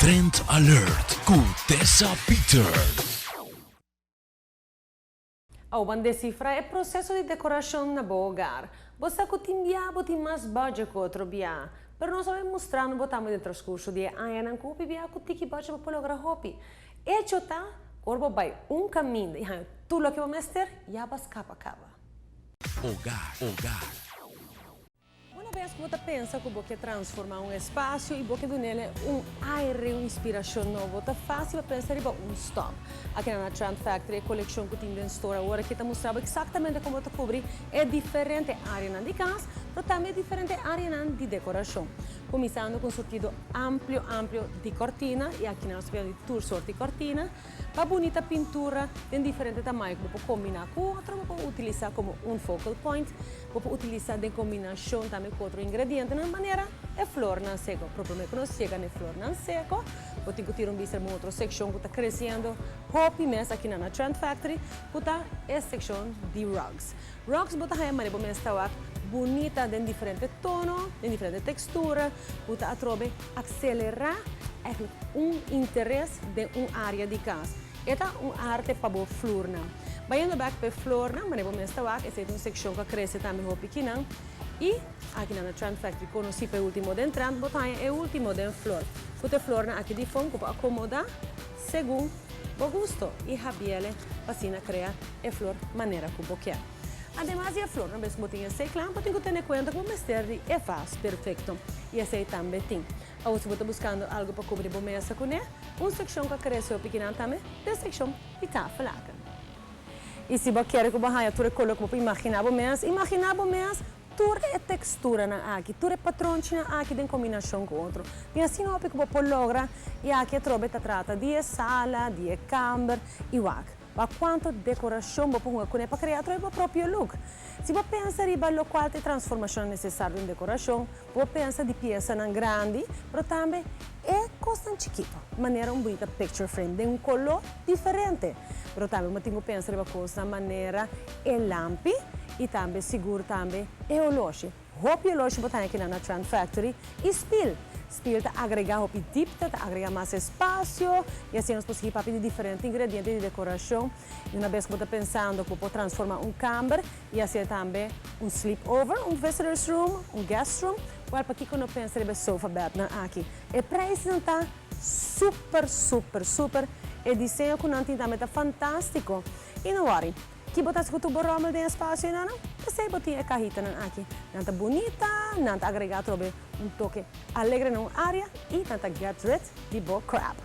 Trend Alert ku Tessa Peters. Awo ban desifra e proseso di dekorashon na bo hogar. Bo sa ku tin bia bo tin mas budget ku otro bia. Pero nos a bai mustra no bo tambe den transkurso di e añanan ku hopi bia ku tiki budget bo por logra hopi. Echo ta ku ora bo bai un kaminda i haña tur loke bo mester, ya bo a skapa kaba. Hogar, hogar. Una bes ku bo ta pensa ku bo ke transformá un espasio i bo ke dun'el un aire, un inspirashon nobo, ta fásil pa pensa riba un stòp. Akinan na Trend Factory e kolekshon ku tin den store awor aki ta mustra bo eksaktamente kon bo ta kubri e diferente áreanan di kas, pero tambe e diferente áreanan di dekorashon. Kuminsando ku un surtido amplio amplio di kòrtina, i akinan nos ta pidi di tur sort di kòrtina, Pa bunita pintura den diferente tamaño ku bo por kombiná ku otro, bo por utilisá komo un focal point, bo por utilisá den kombinashon tambe ku otro ingredientenan manera e flornan seko. Pero promé ku nos yega na e flornan seko, bo tin ku tira un bista riba un otro sekshon ku ta kresiendo hopi mes akinan na Trend Factory, ku ta e sekshon di rugs. Rugs bo ta haña manera bo mes ta wak bunita den diferente tono, den diferente tekstura, ku ta atrobe akselerá èglik un interes den un área di kas. E ta un arte pa bo flurnan. Bayendo bèk pa e flornan, manera bo mes ta wak, esei ta un sekshon ku a krese tambe hopi kinan. I akinan na Trend Factory konosí pa e último den trend, bo ta haña e último den flor. Ku ta e flornan aki di fon ku bo akomodá segun bo gusto i habiele pa asina krea e flor manera ku bo kier. Ademas di e flor, una bes ku bo tin esei kla, bo tin ku tene kuenta ku bo mester di e vas perfekto i esei tambe tin. Awor si bo ta buskando algu pa kubri bo mesa kuné, un sekshon ku a krese hopi kinan tambe ta e sekshon di tafelaken. I si bo kere ku bo haña tur e koló ku bo por imaginá bo mes, imaginá bo mes tur e teksturanan aki, tur e patronchinan aki den kombinashon ku otro. Tin asina hopi ku bo por logra i aki atrobe ta trata di e sala, di e kamber i wak. Pa kuantu dekorashon bo por hunga kuné pa krea atrobe bo propio look. Si bo pensa riba lokual ta e transformashonnan nesesario den dekorashon, bo por pensa di piesanan grandi, pero tambe e kosnan chikito, manera un bunita picture frame den un koló diferente. Pero tambe bo tin ku pensa riba kosnan manera e lampi i tambe sigur tambe e oloshi. Hopi oloshi bo ta haña kinan na Trend Factory i spil. Spil ta agregá hopi dipte, ta agregá mas espasio i asina nos por sigui papia di diferente ingrediente di dekorashon. I una bes ku bo ta pensando ku bo por transformá un kamber i hasié tambe un sleepover, un visitors room, un guest room, wèl pakiko no pensa riba e sofa bednan aki? E preisnan ta super super super, e diseño ku nan tin tambe ta fantástiko. I no wòri, ki bo ta hasi ku tur bo ròmel den espasio ei nan? P'esei bo tin e kahitanan aki. Nan ta bunita, nan ta agregá atrobe un toke alegre na un área i nan ta get rid di bo crap.